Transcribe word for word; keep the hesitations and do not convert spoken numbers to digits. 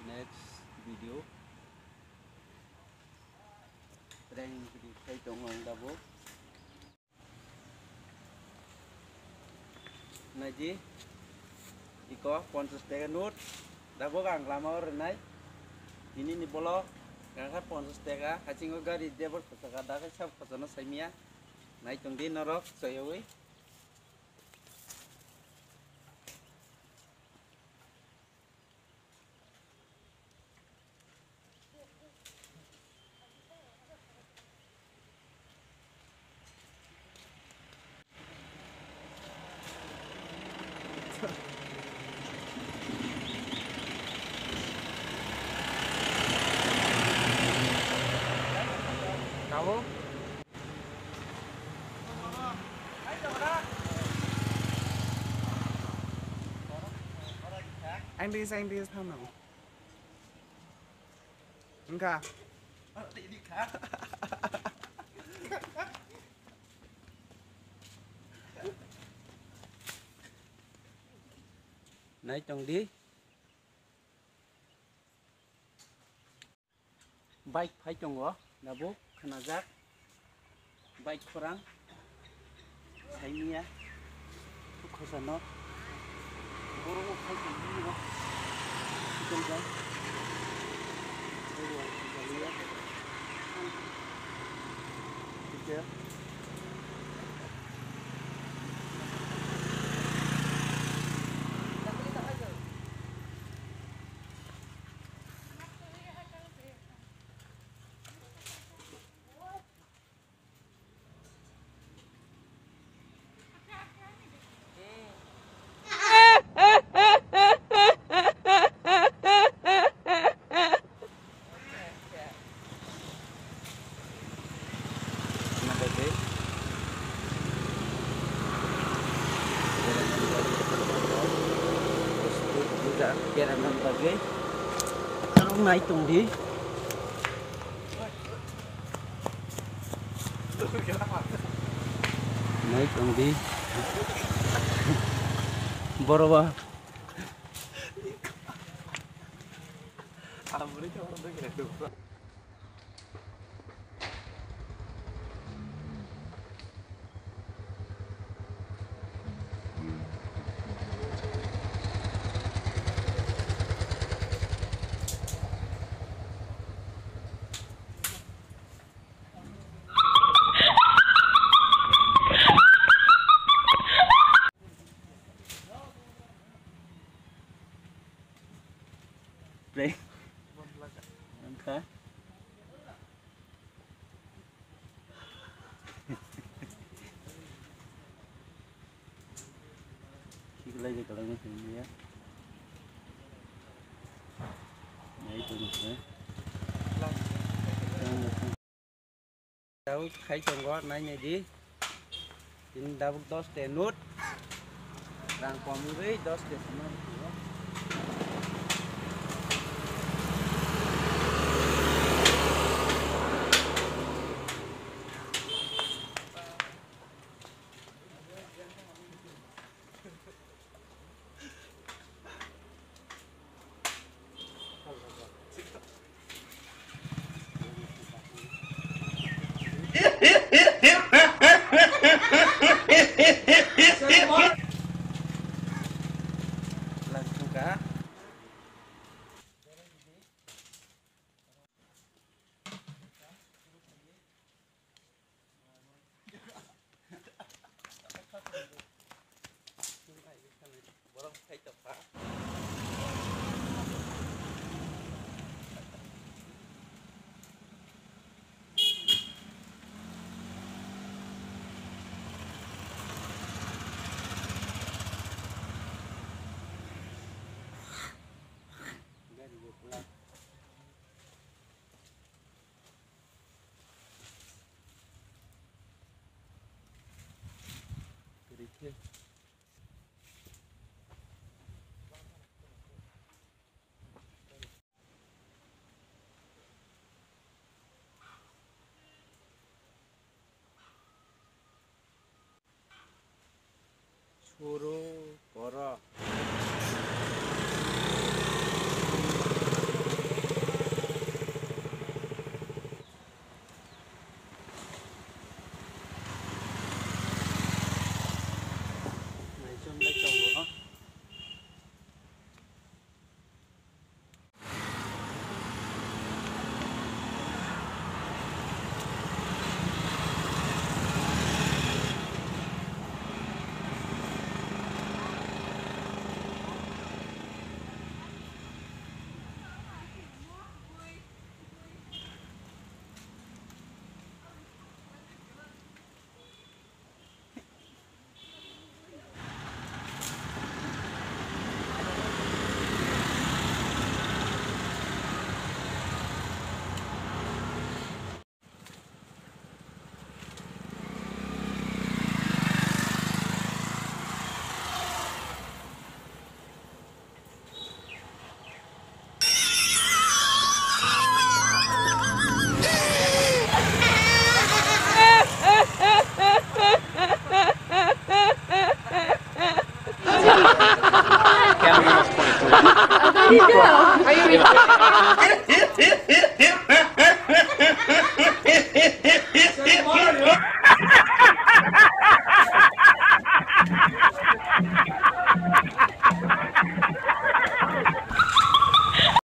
Next video. Prank video khai tongo ang tabuk. Naidi, iko ponchas taka note, tabuk ang lama o rwnai. Tini ni bolok, gangkha ponchas taka, hachingo gari debor khosaka, dakai sab khosano saimia. Nai tongdi norok, soyoi. Tabuk. Ang di, ang di, tama. Engka. Nai tong di. Bike phai tongo, nabo khnajak. Bike khorang saimia, khosano borok bo phai tongmani bo. Sikon bai. Kera nang bagwi. Arok nai tong di. Nai tong di. Boroba. Pre. Angka. Kiklai je kalang sini ya. Nai tu ni. Tabuk khai tongo, nai nai di. Tini tabuk dos te note. Rang kom wngwi dos te swnam rw phuo. Suru koro. Naichom lai tongo.